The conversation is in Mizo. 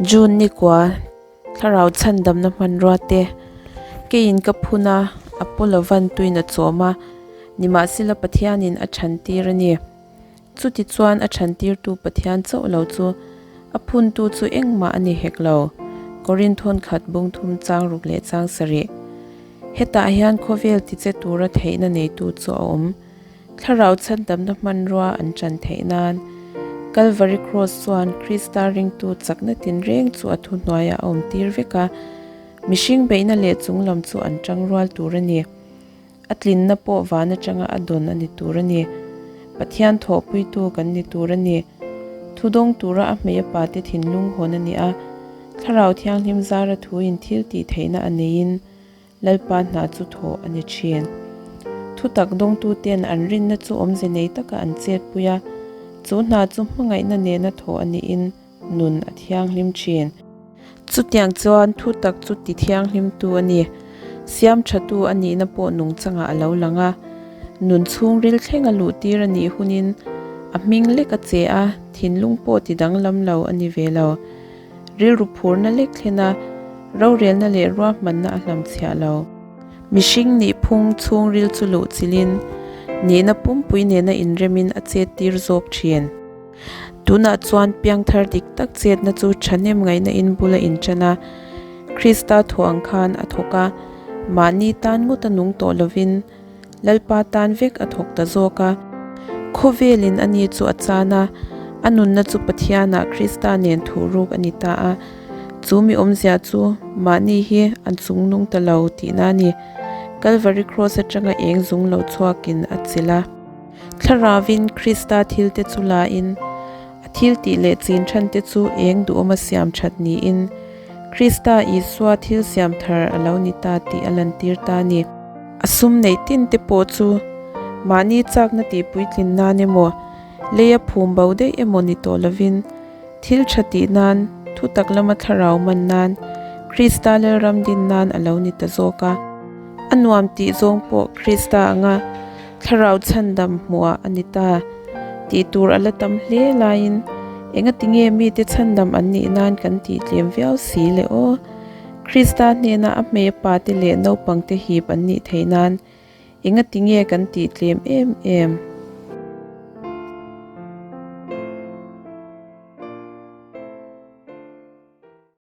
June nikua thlarau chhandamna hmanrua te keiin ka phun a, Apollo-van tuin a chawm a, nimahsela Pathianin a chhantir a ni. Chuti chuan a chhantirtu Pathian chauh lo chu a phuntu chu engmah a ni hek lo, Korinth khat bung thum chang ruk leh chang sarih. Hetah hian khawvel tiche tura theihna neitu chu a awm. Thlarau chhandamna hmanrua an chan theih nan Kalvari Kraws chuan Krista ringtu chakna tinreng chu a thuhnuaiah a awmtir vek a, mihring beihna leh chunglam chu an tangrual tur a ni. A tlinna pawh van atanga a dawn a ni tur a ni. Pathian thawhpuitu kan ni tur a ni. Thudawng tura a hmei a pate thinlung hawn a ni a, Thlarau Thianghlim zara thuin thil tih theihna a neiin Lalpa hna chu thawh a ni thin. Thutak dawngtuten an rinna chu awmze nei taka an chetpui a, chu hna chu hmangaihna nena thawh a niin nun a thianghlim thin. Chutiang chuan thutak chu ti thianghlimtu a ni. Siam thatu a nihna pawh nungchangah a lo lang a. Nun chhungril thleng a luhtir a nih hunin a hming lek a che a, thinlung pawh ti danglam lo a ni ve lo. Rilru phurna lek thlen a, rorelna leh ruahmanna a hlamchhiah lo. Mihring nih phung chhungril chu luhchilhin, nihna pumpui nena inremin a chettir zawk thin. Tunah chuan piangthar dik tak chetna chu thahnem ngaihna in bul a inṭan a, Krista thu ang khan a thawk a, mahni tan ngawt a nung tawh lovin Lalpa tan vek a thawk ta zawk a. Khawvelin a ni chu a chan a, a nunna chu Pathianah Krista nen thuhruk a ni ta a, chu mi awmzia chu mahni hi an chungnung ta lo tihna a ni. Kalvari Kraws atanga eng zung lo chhuakin a chilh a. Thlaravin Krista thilte chu lain, a thiltih leh chin thante chu eng duhawma siam that niin, Krista Isua thil siam thar a lo ni ta tih a lantir ta a ni. A sum neih tin te pawh chu mahni chakna tih puitlin nan emaw, leia phum bo daih emaw ni tawh lovin, thil tha tih nan, thutak lama thlarau man nan, Krista Lalram din nan a lo ni ta zawk a. A nuam tih zawng pawh Krista anga Thlarau chhandam hmuhah a ni ta. Tih tur a la tam hle laiin engatinge mite chhandam an nih nan kan tih tlem viau si le aw? Krista hnena a hmei a pate leh naupangte hip an nih theih nan engatinge kan tih tlem em em?